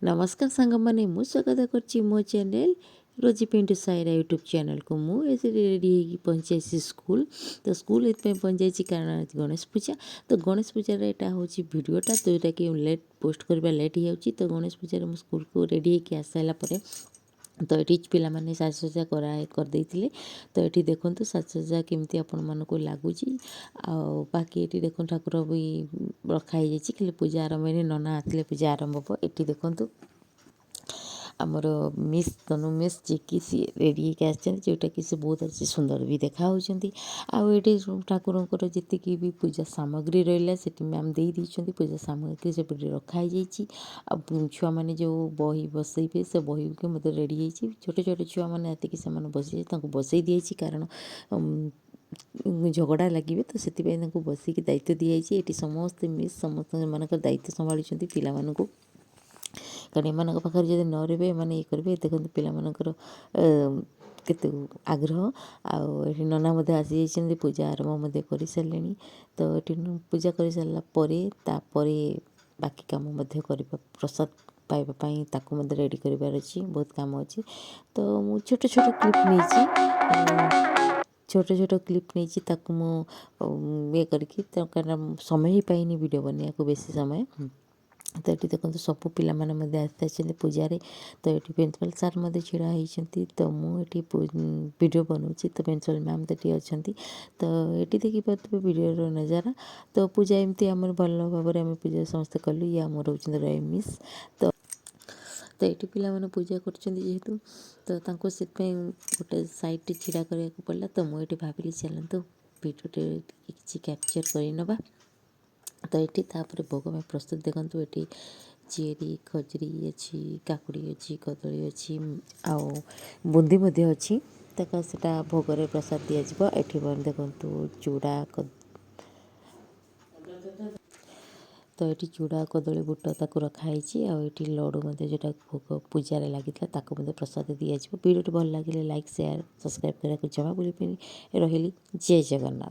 ନମସ୍କାର ସାଙ୍ଗମାନେ, ମୁଁ ସ୍ୱାଗତ କରୁଛି ମୋ ଚ୍ୟାନେଲ୍ ରୋଜି ପିଣ୍ଟୁ ସାଇରା ୟୁଟ୍ୟୁବ୍ ଚ୍ୟାନେଲ୍କୁ। ମୁଁ ଏଥିରେ ରେଡ଼ି ହେଇକି ପହଞ୍ଚିଯାଇଛି ସ୍କୁଲ। ତ ସ୍କୁଲ ଏଥିପାଇଁ ପହଞ୍ଚିଯାଇଛି, କାରଣ ଆଜି ଗଣେଶ ପୂଜା। ତ ଗଣେଶ ପୂଜାରେ ଏଇଟା ହେଉଛି ଭିଡ଼ିଓଟା, ଯେଉଁଟାକି ଲେଟ୍ ପୋଷ୍ଟ କରିବା ଲେଟ୍ ହେଇଯାଉଛି। ତ ଗଣେଶ ପୂଜାରେ ମୁଁ ସ୍କୁଲକୁ ରେଡ଼ି ହେଇକି ଆସିସାରିଲା ପରେ, ତ ଏଠି ପିଲାମାନେ ସାଜସଜ୍ଜା କରିଦେଇଥିଲେ। ତ ଏଠି ଦେଖନ୍ତୁ, ସାଜସଜ୍ଜା କେମିତି ଆପଣମାନଙ୍କୁ ଲାଗୁଛି। ଆଉ ବାକି ଏଠି ଦେଖନ୍ତୁ, ଠାକୁର ବି ରଖା ହେଇଯାଇଛି, ଖାଲି ପୂଜା ଆରମ୍ଭ ହେଇନି। ନନା ଆସିଲେ ପୂଜା ଆରମ୍ଭ ହେବ। ଏଠି ଦେଖନ୍ତୁ, ଆମର ମିସ୍ ତନୁ ମିସ୍, ଯିଏକି ସିଏ ରେଡ଼ି ହେଇକି ଆସିଛନ୍ତି, ଯେଉଁଟାକି ସେ ବହୁତ ଆଜି ସୁନ୍ଦର ବି ଦେଖାହେଉଛନ୍ତି। ଆଉ ଏଠି ଠାକୁରଙ୍କର ଯେତିକି ବି ପୂଜା ସାମଗ୍ରୀ ରହିଲା, ସେଠି ମ୍ୟାମ୍ ଦେଇ ଦେଇଛନ୍ତି। ପୂଜା ସାମଗ୍ରୀ ସେପଟେ ରଖା ହେଇଯାଇଛି। ଆଉ ଛୁଆମାନେ ଯେଉଁ ବହି ବସେଇବେ, ସେ ବହିକୁ ମଧ୍ୟ ରେଡ଼ି ହେଇଛି। ଛୋଟ ଛୋଟ ଛୁଆମାନେ ଆସିକି ସେମାନେ ବସି, ତାଙ୍କୁ ବସେଇ ଦିଆଯାଇଛି, କାରଣ ଝଗଡ଼ା ଲାଗିବେ। ତ ସେଥିପାଇଁ ତାଙ୍କୁ ବସିକି ଦାୟିତ୍ୱ ଦିଆଯାଇଛି। ଏଠି ସମସ୍ତେ ମିସ୍ ସମସ୍ତେ ସେମାନଙ୍କର ଦାୟିତ୍ୱ ସମ୍ଭାଳିଛନ୍ତି ପିଲାମାନଙ୍କୁ, କାରଣ ଏମାନଙ୍କ ପାଖରେ ଯଦି ନ ରହିବେ, ଏମାନେ ଇଏ କରିବେ। ଦେଖନ୍ତୁ, ପିଲାମାନଙ୍କର କେତେ ଆଗ୍ରହ। ଆଉ ଏଠି ନନା ମଧ୍ୟ ଆସିଯାଇଛନ୍ତି, ପୂଜା ଆରମ୍ଭ ମଧ୍ୟ କରିସାରିଲେଣି। ତ ଏଠି ପୂଜା କରିସାରିଲା ପରେ, ତାପରେ ବାକି କାମ ମଧ୍ୟ କରିବା, ପ୍ରସାଦ ପାଇବା ପାଇଁ ତାକୁ ମଧ୍ୟ ରେଡ଼ି କରିବାର ଅଛି, ବହୁତ କାମ ଅଛି। ତ ମୁଁ ଛୋଟ ଛୋଟ କ୍ଲିପ୍ ନେଇଛି, ଛୋଟ ଛୋଟ କ୍ଲିପ୍ ନେଇଛି। ତାକୁ ମୁଁ ଇଏ କରିକି ତ, କାରଣ ସମୟ ହିଁ ପାଇନି ଭିଡ଼ିଓ ବନେଇବାକୁ ବେଶୀ ସମୟ। ତ ଏଠି ଦେଖନ୍ତୁ, ସବୁ ପିଲାମାନେ ମଧ୍ୟ ଆସିଛନ୍ତି ପୂଜାରେ। ତ ଏଠି ପ୍ରିନ୍ସିପାଲ୍ ସାର୍ ମଧ୍ୟ ଛିଡ଼ା ହେଇଛନ୍ତି। ତ ମୁଁ ଏଠି ଭିଡ଼ିଓ ବନାଉଛି, ତ ପ୍ରିନ୍ସିପାଲ୍ ମ୍ୟାମ୍ ତ ଏଠି ଅଛନ୍ତି। ତ ଏଠି ଦେଖିପାରୁଥିବେ ଭିଡ଼ିଓର ନଜାରା। ତ ପୂଜା ଏମିତି ଆମର ଭଲ ଭାବରେ ଆମେ ପୂଜା ସମସ୍ତେ କଲୁ। ଇଏ ଆମର ହେଉଛନ୍ତି ରହି ମିସ୍। ତ ତ ଏଠି ପିଲାମାନେ ପୂଜା କରୁଛନ୍ତି ଯେହେତୁ, ତ ତାଙ୍କୁ ସେଥିପାଇଁ ଗୋଟେ ସାଇଡ଼୍ରେ ଛିଡ଼ା କରିବାକୁ ପଡ଼ିଲା। ତ ମୁଁ ଏଠି ଭାବିଲି, ଚାଲନ୍ତୁ ଭିଡ଼ିଓଟେ ଟିକେ କିଛି କ୍ୟାପଚର୍ କରିନେବା। ତ ଏଠି ତାପରେ ଭୋଗ ପାଇଁ ପ୍ରସ୍ତୁତ। ଦେଖନ୍ତୁ, ଏଠି ଚେରି ଖଜୁରୀ ଅଛି, କାକୁଡ଼ି ଅଛି, କଦଳୀ ଅଛି ଆଉ ବୁନ୍ଦି ମଧ୍ୟ ଅଛି। ତାକୁ ସେଟା ଭୋଗରେ ପ୍ରସାଦ ଦିଆଯିବ। ଏଠି ଦେଖନ୍ତୁ, ଚୁଡ଼ା, ତ ଏଠି ଚୁଡ଼ା, କଦଳୀ, ବୁଟ ତାକୁ ରଖାହେଇଛି। ଆଉ ଏଠି ଲଡ଼ୁ ମଧ୍ୟ, ଯେଉଁଟା ଭୋଗ ପୂଜାରେ ଲାଗିଥିଲା, ତାକୁ ମଧ୍ୟ ପ୍ରସାଦ ଦିଆଯିବ। ଭିଡ଼ିଓଟି ଭଲ ଲାଗିଲେ ଲାଇକ୍, ସେୟାର, ସବସ୍କ୍ରାଇବ୍ କରିବାକୁ ଜମା ଭୁଲିବେନି। ରହିଲି, ଜୟ ଜଗନ୍ନାଥ।